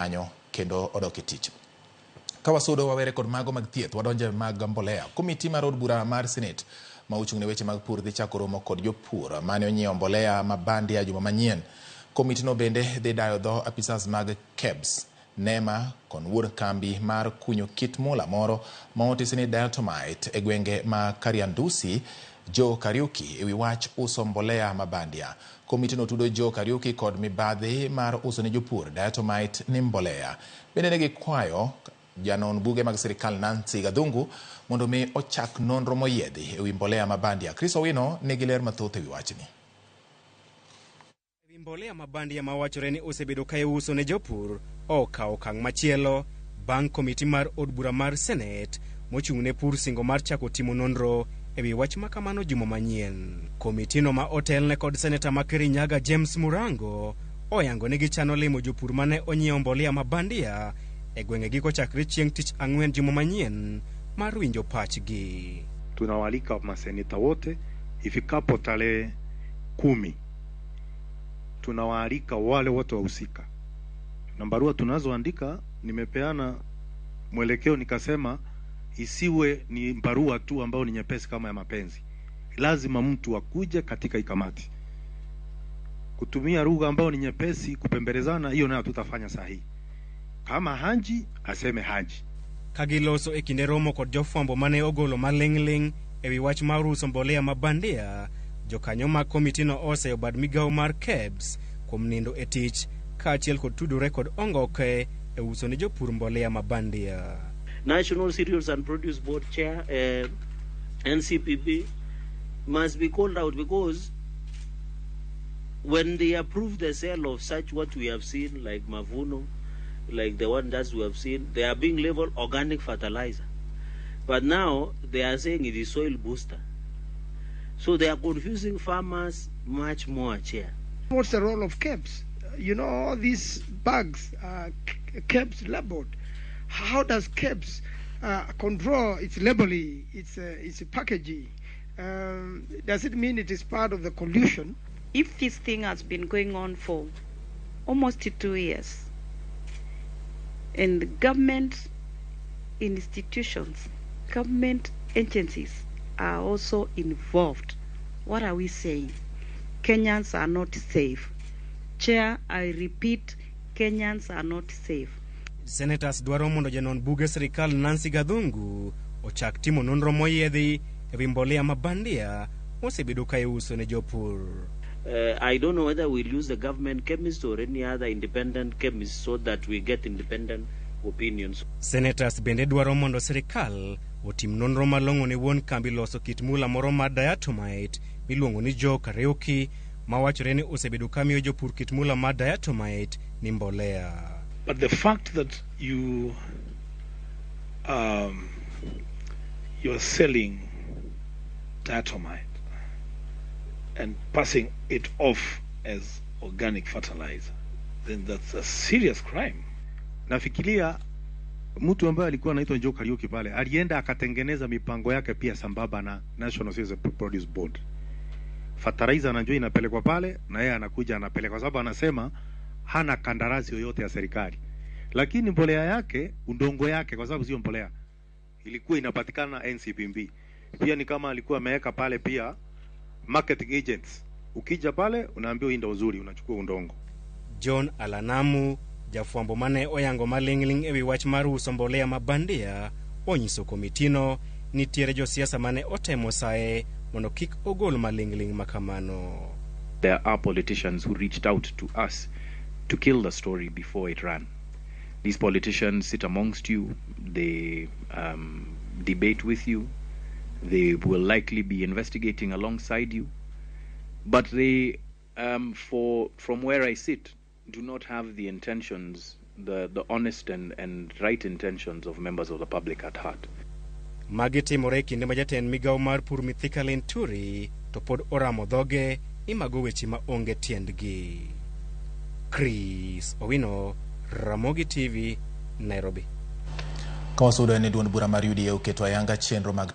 Kanyo kendo odok e tich. Ka wasudo wawere kod mago mag thieth, wadonje mag mbolea. Komiti mar od bura mar Senate ma ochung' ne weche mag pur dhi chako romo kod jopur mane onyiewo mbolea ma bandia juma manyien. Komiti no bende dhi dayo dho apisas mag KEBS, NEMA kod wuon kambi mar kunyo kit mula moro ma otisi ni diatomite e gwenge ma Kariandusi, Joe Kariuki ewi wach uso mbolea ma bandia. Komiti no tudo Joe Kariuki kod mibadhi mar uso ne jopur diatomite ni mbolea. Bende ne gikwayo janon buge mag sirikal Nancy Gathungu mondo mi ochak nonro moyiedhi ewi mbolea ma bandia. Chris Owino nigi ler mathoth ewi wachni. Ewi mbolea ma bandia ma wachore ni osebedo ka iuso ne jopur okawo okang' machielo bang' komiti mar od bura mar Senate mochung' ne pur singo mar chako timo nonro ewi wach ma kamano juma manyien. Komitino ma otelne kod seneta ma Kirinyaga James Murango oyango ni gichano limo jopur mane onyiewo mbolea ma bandia e gwengegi kochakre chieng' tich ang'wen juma manyien mar winjo pachgi. Tunawaalika maseneta wote ifikapo tarehe 10, tunawaalika wale wote wahusika, na barua tunazoandika nimepeana mwelekeo, nikasema isiwe ni barua tu ambayo ni nyepesi kama ya mapenzi, lazima mtu akuje katika hii kamati. Kutumia lugha ambayo ni nyepesi kupembelezana, hiyo nayo tutafanya sahihi. Kama haji aseme haji. Ka giloso e kinde romo kod jofwambo mane ogolo maling'ling' ewi wach mar uso mbolea ma bandia, jokanyo mag komitino oseyo bad migawo mar KEBS kuom nindo e tich kaachiel kod tudore kod ongoke e uso ne jopur mbolea ma bandia. National Cereals and Produce Board Chair, NCPB, must be called out because when they approve the sale of such what we have seen, like Mavuno, like the one that we have seen, they are being labeled organic fertilizer. But now they are saying it is soil booster. So they are confusing farmers much more, Chair. What's the role of KEBS? All these bags are KEBS labeled. How does KEBS control its labeling, its packaging? Does it mean it is part of the collusion? If this thing has been going on for almost 2 years, and the government institutions, government agencies are also involved, what are we saying? Kenyans are not safe. Chair, I repeat, Kenyans are not safe. Senators dwaro mondo janon buge sirikal Nancy Gathungu ochak timo nonro moyiedhi ewi mbolea ma bandia mosebedo ka iuso ne jopur. I don't know whether we'll use the government chemist or any other independent chemist so that we get independent opinions. Senators bende dwaro mondo sirikal otim nonro malong'o ne wuon kambi loso kit mula moro mar diatomite miluongo ni Joe Kariuki mawachore ni osebedo ka miyo jopur kit mula mar diatomite ni mbolea. But the fact that you are selling diatomite and passing it off as organic fertilizer, then that's a serious crime. Nafikiria mtu ambaye alikuwa anaitwa Joe Kariuki pale alienda akatengeneza mipango yake pia sambamba na National Cereals and Produce Board. Fertilizer anajua inapelekwa pale na yeye anakuja anapeleka, kwa sababu anasema hana kandarasi yoyote ya serikali. Lakini mbolea yake, udongo yake, kwa sababu sio mbolea, ilikuwa inapatikana NCPB. Pia ni kama alikuwa ameweka pale pia marketing agents. Ukija pale unaambiwa hii ndio uzuri, unachukua udongo. John Alanamu, jafwambo mane oyango maling'ling' ewi wach mar uso mbolea ma bandia, onyiso komitino nitiere josiasa mane otemo saye mondo kik ogol maling'ling' makamano. There are politicians who reached out to us to kill the story before it ran. These politicians sit amongst you, they debate with you, they will likely be investigating alongside you, but they, from where I sit, do not have the intentions, the honest and right intentions of members of the public at heart. Magi timore e kinde ma jatend migawo mar pur Mithika Linturi to pod oramo dhoge ni mago weche ma onge tiendgi. Chris Owino, Ramogi TV, Nairobi. Ka wasudo en ni duond bura mar UDA oketo ayanga chenro mag